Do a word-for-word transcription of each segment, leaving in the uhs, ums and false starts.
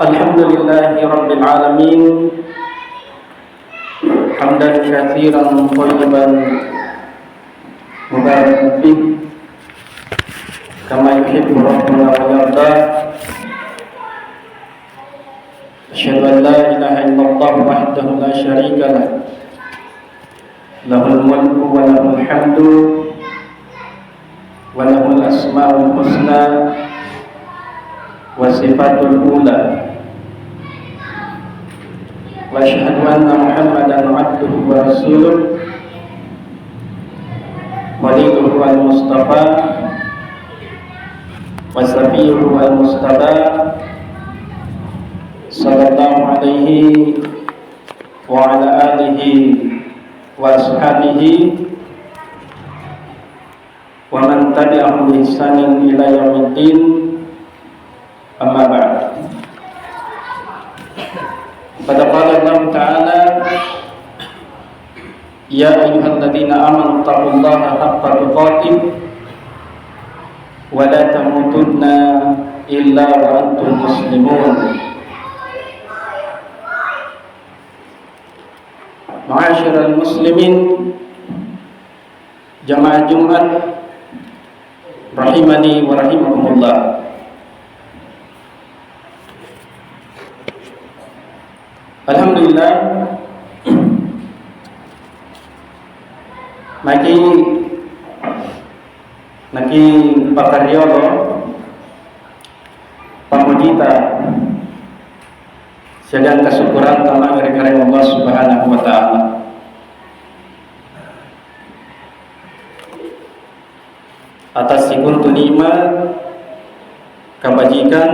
الحمد لله رب العالمين، حمدا كثيرا طيبا مباركا فيه، كما يحب ربنا ويرضى. أشهد أن لا إله إلا الله وحده لا شريك له، له الملك وله الحمد وله الأسماء الحسنى والصفات العلى. وأشهد أن محمدا عبده ورسوله، خليله المصطفى وصفيه المجتبى، صلى الله عليه وعلى آله وأصحابه ومن تبعهم بإحسان إلى يوم الدين. أما بعد، فقد قال الله تعالى: يا أيها الذين آمنوا اتقوا الله حق تقاته ولا تموتن إلا وأنتم مسلمون. معاشر المسلمين، jamaah Jumat rahimani wa rahimakumullah. Alhamdulillah, maki naki pakariolo pamujita siagang kasukkuranta mange ri Karaeng Allah Subhanahu wa Ta'ala. Atas sikontu nikmat, kabajikan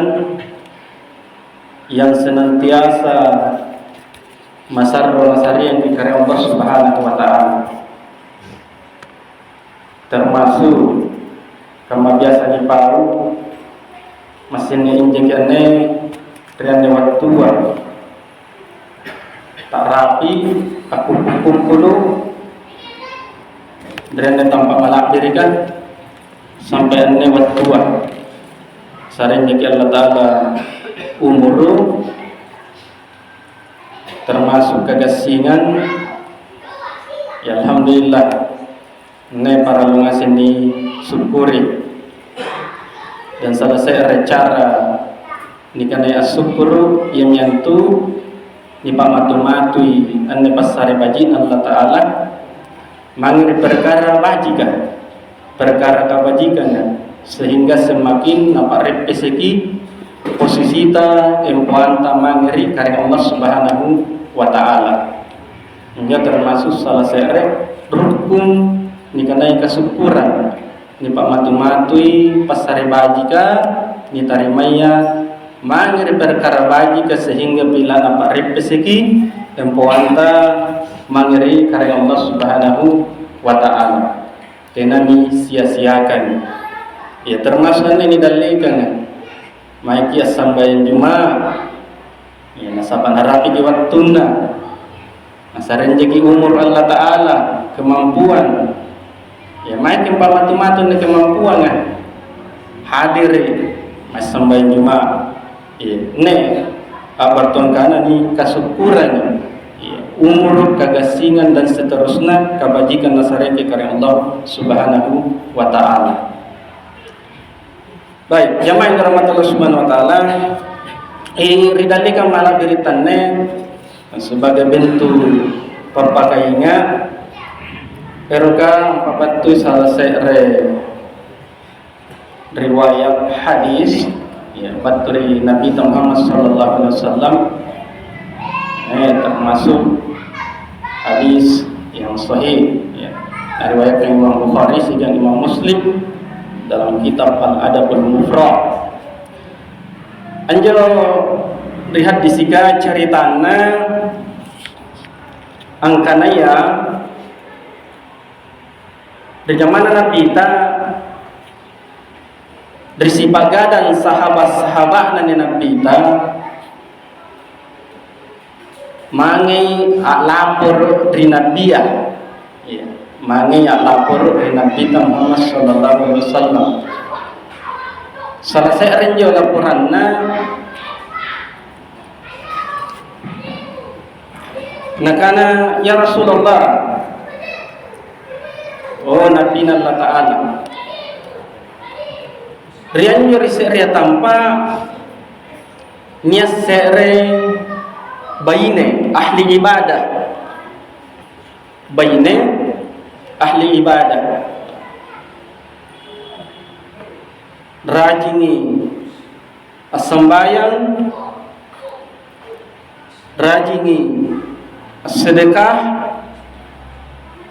yang senantiasa masarro nasariang ri Karaeng Allah Subhanahu wa Ta'ala. Termasuk kamma biasa nipau, massing injaki anne ri anne wattua. Ta'rapi, akkumpulu-kumpulu, ri anne tampa' mala'birika, sampai anne wattua. Sarenjaki Allata'ala umuru, termasuk kagassingang, ya alhamdulillah. Anne parallu ngaseng nisukkuri. Dan salah se're cara nikanaya assukkuru, iami antu nipamatu-matui anne passare baji'na Allata'ala mange ri perkara bajika, perkara kabajikanga, sehingga semakin napa'reppeseki posisita, empoanta mange ri Karaeng Allah Subhanahu wa Ta'ala. Injo termasuk salah se're rukkung nikanaya kasukkurang, nipamatu-matui passare bajika nitarimaya mange ri perkara bajika, sehingga pila napa'reppeseki empoanta mange ri Karaeng Allah Subhanahu wa Ta'ala. Tena nisia-siakan. Ya, termasuk anne nidallekanga. Maeki assambayang Juma', ya, nasaba' narapiki wattunna, nasarenjaki umuru Allata'ala, kemampuan. Ya, maeki ampamatu-matu anne kemampuanga, hadiri' massambayang Juma'. Ya, anne a'battuang kanani kasukkurangi, ya, umuru, kagassingang, dan seterusna kabajikan nasareangki Karaeng Allah Subhanahu wa Ta'ala. Baik, jamaah yang dirahmati Allah Subhanahu wa Ta'ala, eh, ri dallekang mala'biri' anne, sebagai bentuk pappakainga', eroka ampabattui salah se're riwayat hadis, ya, battu ri Nabi Muhammad sallallahu alaihi wasallam, eh, termasuk hadis yang sahih, ya. Riwayat Imam Bukhari siagang Imam Muslim dalam kitab Al-Adabul Mufrad. Anjo ri haddisika caritanna angkanaya ri jamanna Nabita, ri sipagadang sahaba'-sahaba'na anne Nabita, mangei a'laporo' ri Nabia. Iya. Mange a'laporo' ri Nabita Muhammad sallallahu alaihi wasallam. Sala se're injo laporanna, nakana, "Ya Rasulullah, oh Nabina Allata'ala, ri anjo ri se'rea tampa' nia' se're baine ahli ibadah." Baine ahli ibadah. Rajingi assambayang, rajingi assedekah,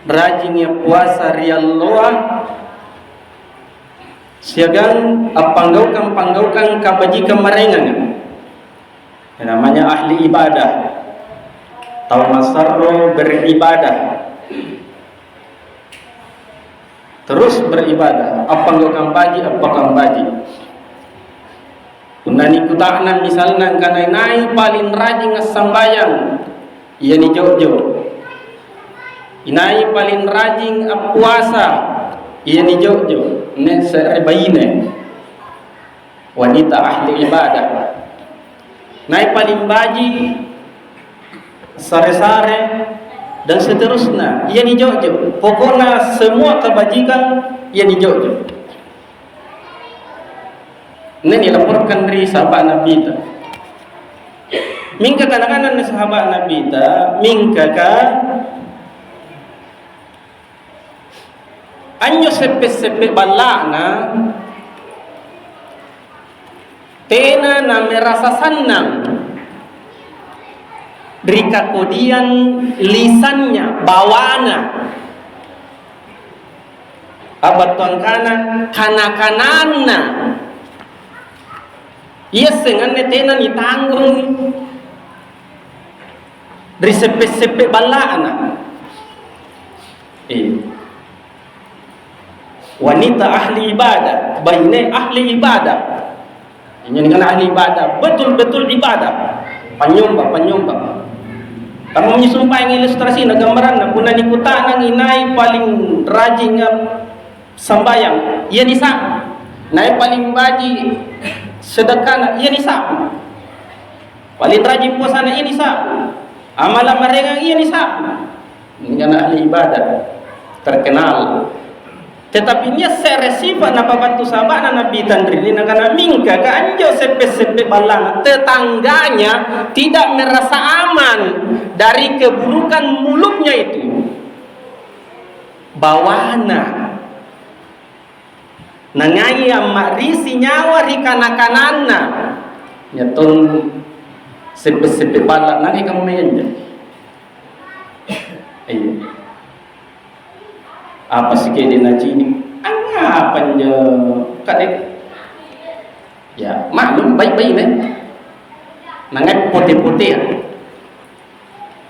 rajingi appuasa ri alloa, siagang appanggaukang-panggaukang kabajikang maraenganga. Yang namanya ahli ibadah, tau masarro beribadah, terus beribadah, appanggaukang baji', appanggaukang baji'. Punna nikuta'nang misalna angkana inai paling rajing assambayang, ia nijo'jo'. Inai paling rajing appuasa, ia nijo'jo'. Nia' se're baine. Wanita ahli ibadah. Nai' paling baji', sare-sare, dan seterusna. Ia nijo'jo'. Pokokna semua kebajikan ia nijo'jo'. Ini nilaporkan ri sahabat Nabita. Mingka kana-kana ni sahabat Nabita, mingkaka anjo seppe'-seppe' balla'na tena namerasa sannang ri kakodiang lisannya, bawana. Apa tuangkana kana-kananna. Ia senganne tena nitanggung ri seppe'-seppe' balla'na. Iya. Wanita ahli ibadah, baine ahli ibadah. Injo nikana ahli ibadah, betul-betul ibadah. Panynyomba, panynyomba. Kamunnyi sumpaeng ilustrasina, gambaranna, punna nikuta'nang inai paling rajinga sambayang, ia nisa'bu. Nai paling baji' sedekkana, ia nisa'bu. Paling rajing puasana, ia nisa'bu. Amala' maraengang, ia nisa'bu. Ini kan ahli ibadah terkenal. Tetapi nia' se're sifa' napabattu sahaba'na Nabi Tanrini, nakana, mingka ka anjo seppe'-seppe' balla'na, tetangganya tidak merasa aman dari keburukan mulutnya itu. Bawana. Nangai amma'risi nyawa ri kana-kananna. Nia' tong seppe'-seppe' balla' nangai kammayanjo. Iya. Apa sike'de' nacini'? Angngapa anjo kade'? Ya, maklum, bai'-baine. Nangai pote-potea.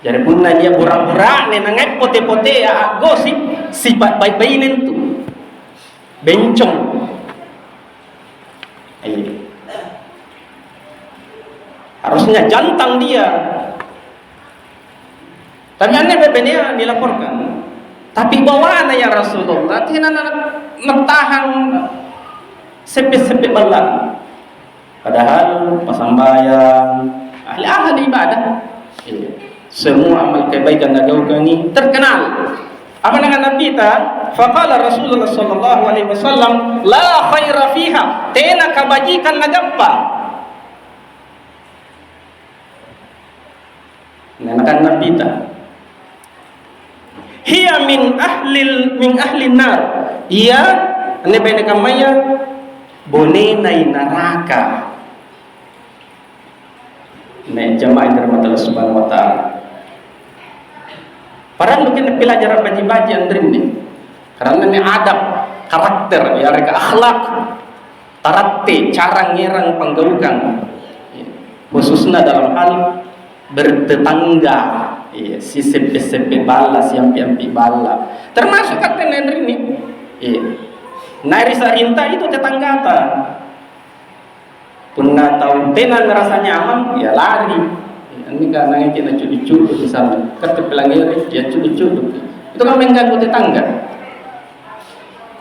Jari punna nia' bura-bura'ne nangai pote-potea a'gosip, sipa' bai'-baine antu. Bencong. Iya. Harusnya jantang dia. Tapi anne bebenea nilaporkan. Tapi bawana, ya Rasulullah, tena na-, natahang seppe'-seppe' balla'. Padahal pasambayang, ahli-ahli ibadah. Iya. Semua amal kebaikan nagaukangi terkenal. Apa nakana Nabi ta? Faqala Rasulullah sallallahu alaihi wasallam, "La khaira fiha." Tena kabajikan nagappa. Nah, nakana Nabi ta, "Hiya min ahlil, min ahlin nar." Iya, anne baine kammaya bonena naraka. Nah, jamaah yang dirahmati Allah Subhanahu wa Ta'ala. Parallu kita pelajara baji-baji anrinni. Karena ini adab, karakter, ya, reka akhlak. Taratte cara ngerang panggaukang, khususna dalam hal bertetangga, iya, siseppe-seppe balla, siampi-ampi balla, termasuk katte nai rinni, iya, nai ri sa'rinta itu tetanggata. Punna tau tena merasa nyaman, ya lari. Ini karena kita cudu-cudu misalnya, katte pelangere, ya cudu-cudu. Itu kan mengganggu tetangga.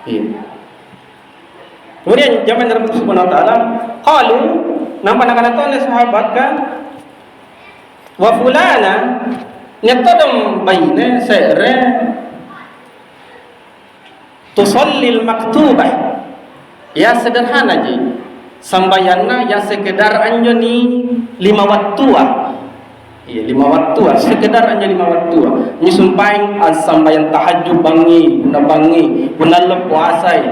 Iya. Kemudian, jamaah yang dirahmati Allah Subhanahu wa Ta'ala, qalu, nampa nakana todong sahabatka, "Wa fulana, nia' todong baine se're, tusallil maktubah, ya sederhanaji sambayanna, ya sekedar anjo ni lima wattua." Iya, lima wattua, sekedar anjo lima wattua. Ni sumpaeng assambayang tahajud bangngi, punna bangngi, punna allo puasai.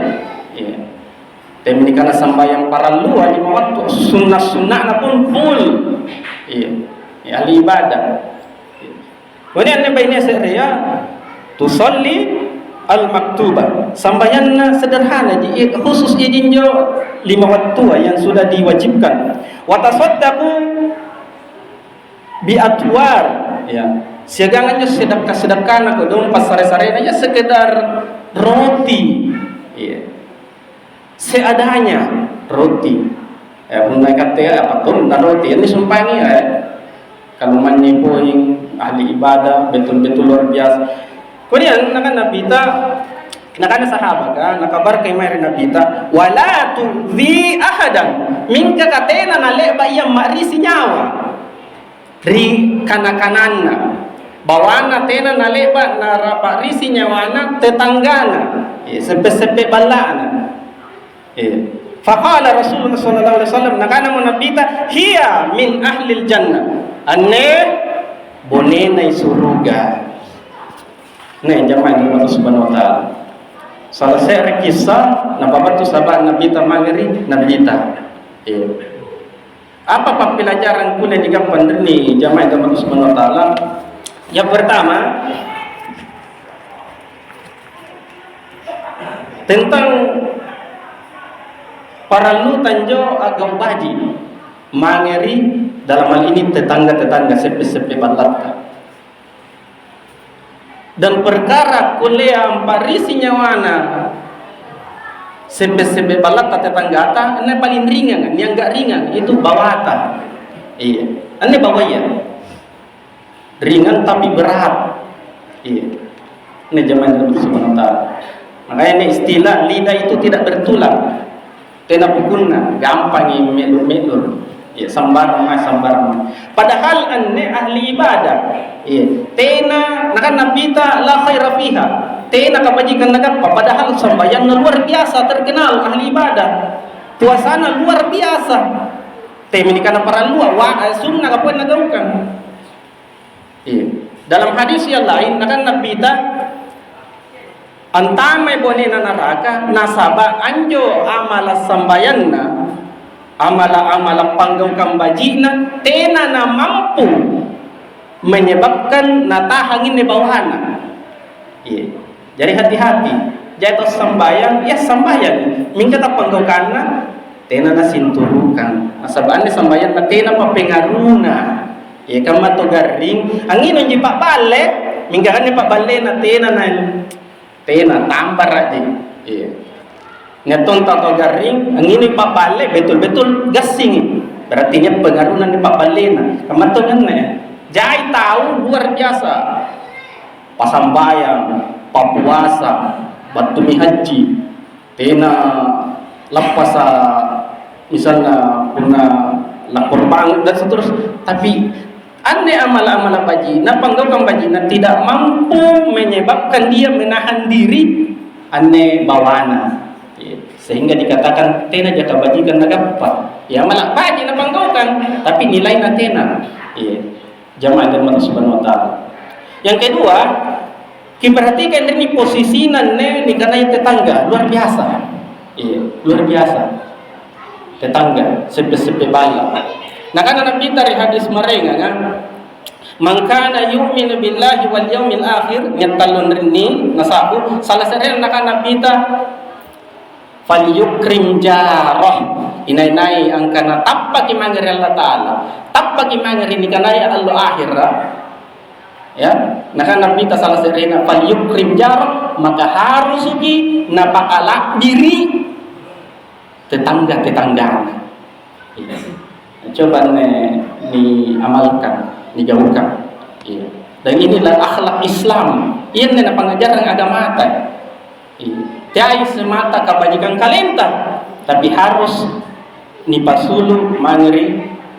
Iya. Tena nikana sambayang parallua lima wattu, sunna'-sunna'na pun full. Iya. Iya, ahli ibadah. Kemudian anne baine se'rea, tusalli al-maktuba. Sambayanna sederhana ji, iya, khusus iji anjo lima wattua yang sudah diwajibkan. Wa tasaddaqu bi atwar, ya. Siagang anjo sedekka-sedekkana kodong passare-sarena, ya, sekedar roti. Iya. Seadanya roti. Eh, punna ikatte apa turunna roti, ini sumpangi, eh. Kalau manni poing ahli ibadah betul-betul luar biasa. Kemudian nakana Nabita, nakana sahabaka, nakabarkai mae ri Nabita, "Wala tu'dzi ahadan." Mingka katena nale'ba ia ma'risi nyawa ri kana-kananna. Bawana tena nale'ba narapa'risi nyawana tetanggana, eh, seppe-seppe balla'na. Eh. Faqala Rasulullah sallallahu alaihi wasallam, nakanamo Nabita, "Hiya min ahlil jannah." Anne bonenai suruga. Nih, jamaah yang dirahmati Allah Subhanahu wa Ta'ala. Salah se're kisah, napabattu saba' Nabita mange ri Nabita. Eh. Apa pappilajarang kulle nigappa anrinni jamaah yang dirahmati Allah Subhanahu wa Ta'ala? Yang pertama, tentang parallu tanjo a'gau' baji' mange ri, dalam hal ini, tetangga-tetangga, seppe-seppe ballatta. Dan perkara kullea ampa'risi nyawana seppe-seppe ballatta tetanggata, anne paling ringang, niangga' ringang, itu bawata. Iya. Anne bawaya. Ringan tapi berat. Iya. Anne jamaah yang dirahmati Allah Subhanahu wa Ta'ala. Makanya anne istilah lidah itu tidak bertulang. Tena bukunna, gampangi me'lu-me'lu. Ya, sambarang mae, sambarang mae. Padahal anne ahli ibadah. Iya, tena, nakan Nabita, "La khaira fiha." Tena kabajikan nagappa, padahal sambayanna luar biasa terkenal ahli ibadah. Puasana luar biasa. Temi nikana parallua, wa, eh, sunna kapoeng nagaukang. Iya. Dalam hadis yang lain, nakan Nabita, "Antamai bonena naraka, nasaba' anjo amala' sambayanna, amala'-amala' panggaukang baji'na, tena namampu menyebabkan natahang inne bawana." Iya. Jari hati-hati. Jai tau sambayang, iya sambayang. Mingka tau panggaukanna, tena nasinturukang. Nasaba' anne sambayanna tenapa pengaruna. Iya, kamma tau garring, anginungji pa'balle, mingka anne pa'ballena tena na, tena, tambara'ji. Iya. Nia' tong tau-tau garring, anginung pa'balle, betul-betul gassingi. Berarti nia' pengaruna anne pa'ballena. Kamma tong anne. Jai tau luar biasa. Pasambayang, papuasa, battumi hajji, tena lappasa, misalna punna lakorbang dan seterusnya. Tapi anne amala-amala baji', napanggaukang baji'na tidak mampu menyebabkan dia menahan diri anne bawana. Sehingga dikatakan tena jaka bajikan nagappa. Ya, amala' baji' napanggaukang, tapi nilaina tena. Iya. Jamaah yang dirahmati Allah Subhanahu wa Ta'ala. Yang kedua, kiperhatikan ini posisina anne nikanaya tetangga, luar biasa. Iya, luar biasa. Tetangga, seppe-seppe balla'. Nakana Nabita ri hadis maraenganga, "Man kana yu'minu billahi wal yaumil akhir," nia' tallu anrinni nasa'bu, salah se'rena nakana Nabita, "Falyukrim jarah." Inai-nai angkana tappaki mange ri Allata'ala, tappaki mange ri nikanaya allo ahera', ya, nakana Nabita salah se'rena, "Falyukrim jarah," maka harusuki napakala'biri' tetangga-tetanggana. Iya. Coba anne niamalkan, nigaukang. Iya. Dan inilah akhlak Islam. Iyanne na pangajarang agamata. Iya. Teai semata kabajikang kalenta, tapi harus nipasulu' mange ri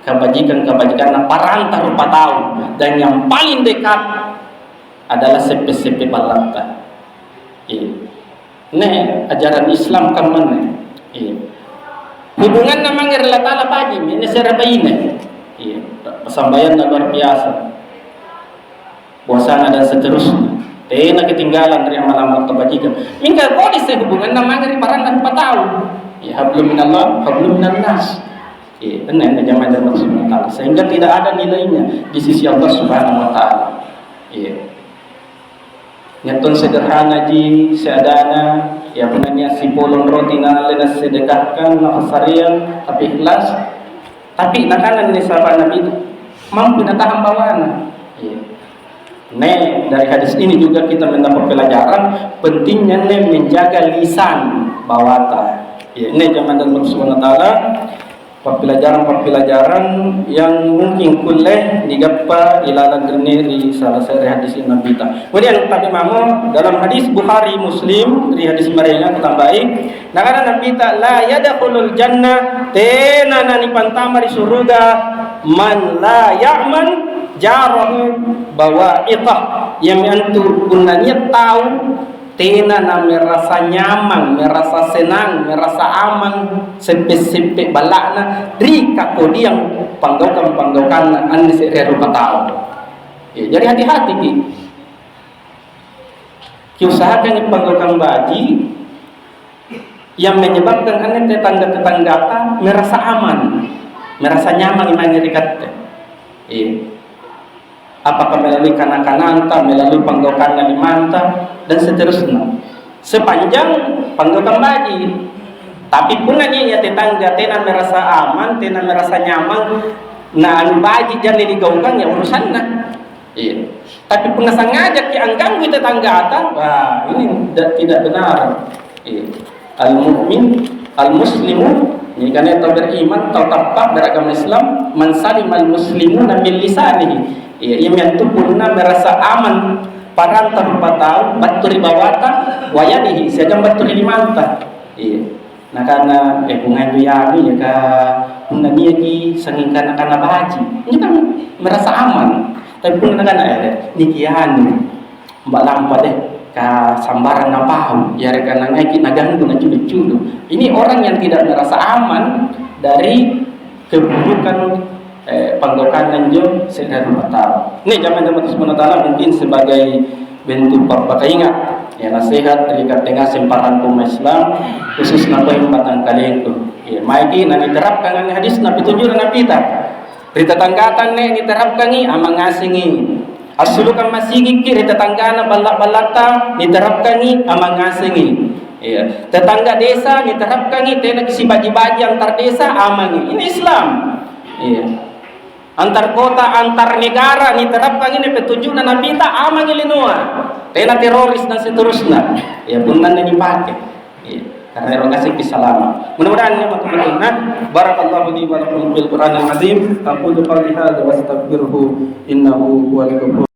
kabajikang-kabajikanna paranta rupa tau, dan yang paling dekat adalah seppe-seppe ballatta. Iya. Nne ajaran Islam kammanne. Iya. Hubunganna mange ri Allata'ala baji'mi, anne se're baine. Iya. Pasambayanna luar biasa. Puasana dan seterusnya. Tena ketinggalan ri amal-amal kebajikan. Mingka kodi isse hubunganna mange ri paranna rupa tau. Ya, hablum minallah, hablum minannas. Iya, anne, anne jamaah dan maksud Allah Ta'ala. Sehingga tidak ada nilainya di sisi Allah Subhanahu wa Ta'ala. Iya. Nyattong sederhana ji seadana, ya, punna nia' sipolong roti naalle nassedekahkan, napassariang, tapi ikhlas. Tapi nakana anne sahaba Nabi itu, mampu natahang bawana. Iya. Nne, dari hadis ini juga kita mendapat pelajaran pentingnya nne menjaga lisan bawata. Iya, nne jamaah dan Allah Subhanahu wa Ta'ala. Pappilajarang-pappilajarang yang mungkin kulle nigappa ilalang rinne ri sala se're hadis Nabita. Kemudian tadi mamo dalam hadis Bukhari Muslim ri hadis maraenga kutambai, nakana Nabita, "La yadkhulul jannah," tena nanipantama ri suruga, "man la ya'man jarahu bawa'iqah," iami antu punna nia' tau tena namerasa nyamang, merasa senang, merasa amang, seppe-seppe balla'na ri kakodiang panggaukang-panggaukanna anne se'rea rupa tau. Ya, jari hati-hatiki. Kiusahakangi panggaukang baji' yang menyebabkan anne tetangga-tetanggata merasa aman, merasa nyamang mange ri katte. Iya. Apakah melalui kana-kananta, melalui panggaukanna limanta, dan seterusnya. Sepanjang panggaukang baji'. Tapi punna nia' tetangga tena merasa aman, tena merasa nyamang, na anu baji' janne nigaukang, ya urusanna. Iya. Tapi punna sangngajaki angganggui tetanggata, wah, ini tidak, tidak benar. Iya. Al-mu'min, al-muslimu, ini kan tau beriman, tau tappa' beragama Islam, man salimal muslimuna min lisanihi. Iya, iami antu punna merasa aman paranta rupa tau battu ri bawata, wa yadihi, siagang battu ri limanta. Iya. Nakana, "Eh, punna injo anu, ya, ka, punna niaki sanging kana-kana baji'." Injo kan merasa aman. Tapi punna nakana, "Eh, niki anu, mba lampa deh, ka sambarang napau, yareka nangaiki naganggu, nacudu-cudu." Ini orang yang tidak merasa aman dari keburukan eh, panggaukanna injo se're rupa tau. Ini jamaah-jamaah Subhanahu wa Ta'ala, mungkin sebagai bentuk pappakainga', ya, nasihat ri katte ngaseng para umma Islam, khususna poeng batangkalengku. Ya, maeki naniterapkan anne hadisna pitunjuna Nabita. Ri tetanggata anne niterapkangi, amang ngasengi. Assulukang masigikki ri tetanggana balla'-ballatta, niterapkangi, amang ngasengi. Iya. Tetangga desa niterapkangi, tenaki sibaji-baji antar desa, amangi. Ini Islam. Iya. Antar kota, antar negara niterapkangi, ini petunjukna Nabita, amangi linoa. Tena teroris dan seterusnya. Ya, punna nipake. Iya. Karena ero ngasengki salama. Mudah-mudahan ya, teman-teman. Nah, barakallahu li wa lakum fil Qur'anil azim. Aqulu qawli hadza wa astaghfiruhu innahu huwal ghafur.